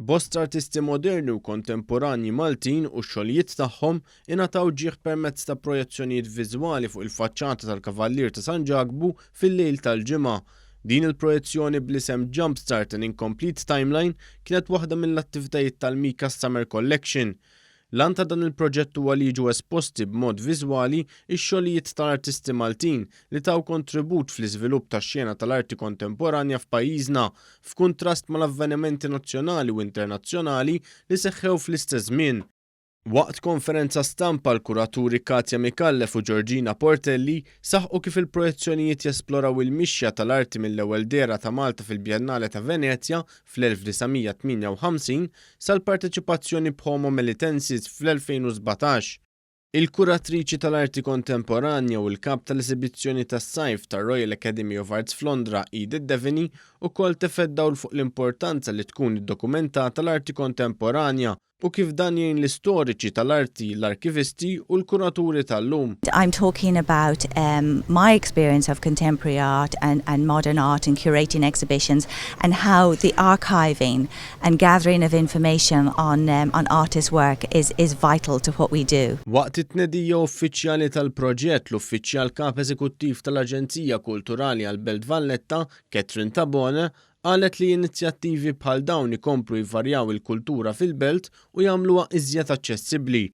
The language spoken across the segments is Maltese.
Bosta artisti moderni u kontemporanji Maltin u x-xogħlijiet tagħhom ingħataw ġieħ permezz ta' projezzjonijiet viżwali fuq il-faċċata tal-Kavallier ta' San Ġakbu fil-lejl tal-Ġimgħa. Din il-projezzjoni bl-isem Jumpstart an Incomplete Timeline kienet waħda mill-attivitajiet tal-Mika Summer Collection. L-għan ta' dan il-proġett huwa li jiġu esposti b'mod viżwali x-xogħlijiet tal-artisti Maltin li taw kontribut fl-iżvilupp tax-xena tal-arti kontemporanja f'pajjiżna, f'kuntrast mal-avvenimenti nazzjonali u internazzjonali li seħħew fl-istess żmien. Waqt konferenza stampa l-kuraturi Katia Micallef u Georgina Portelli saħqu kif il-projezzjonijiet jesploraw il-mixja tal-arti mill-ewwel dehra ta' Malta fil-Biennale ta' Venezja fl-1958 sal-parteċipazzjoni b'Homo Melitensis fl-2017. Il-kuratriċi tal-arti kontemporanja u l-kap tal-esibizzjoni tas-sajf tar-Royal Academy of Arts f'Londra, Edith Deveney, ukoll tefgħet dawl fuq l-importanza li tkun iddokumentata l-arti kontemporanja u kif dan jgħin l-istoriċi tal-arti, l-arkivisti u l-kuraturi tal-lum. I'm talking about um, my experience of contemporary art and, and modern art and curating exhibitions and how the archiving and gathering of information on, um, on artist work is, is vital to what we do. Waqt it-tnedija uffiċjali tal-proġett, l-Uffiċjal Kap Eżekuttiv tal-Aġenzija Kulturali għall-Belt Valletta, Catherine Tabone, qalet li inizjattivi bħal dawn ikomplu jvarjaw il-kultura fil-belt u jagħmluha iżjed aċċessibbli.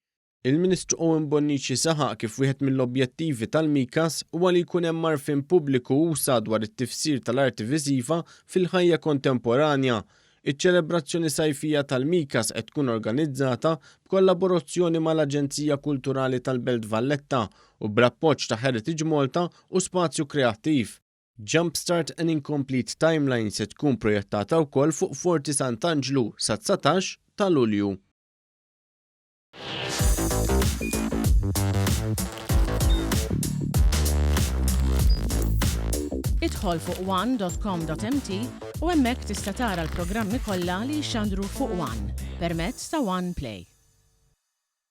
Il-Ministru Owen Bonnici saħaq kif wieħed mill-objettivi tal-MICAS huwa li jkun hemm għarfien pubbliku usa' dwar it-tifsir tal-arti viżiva fil-ħajja kontemporanja. Iċ-ċelebrazzjoni sajfija tal-MICAS qed tkun organizzata b'kollaborazzjoni mal-Aġenzija Kulturali tal-Belt Valletta u bl-appoġġ ta' Heritage Malta u Spazju Kreattiv. Jumpstart An Incomplete Timeline se tkun projettata wkoll fuq Forti Sant'Anġlu sat-19 ta' Lulju. Idħol fuq one.com.mt u hemmhekk tista' tara l-programmi kollha li jixxandru fuq One permezz ta' One Play.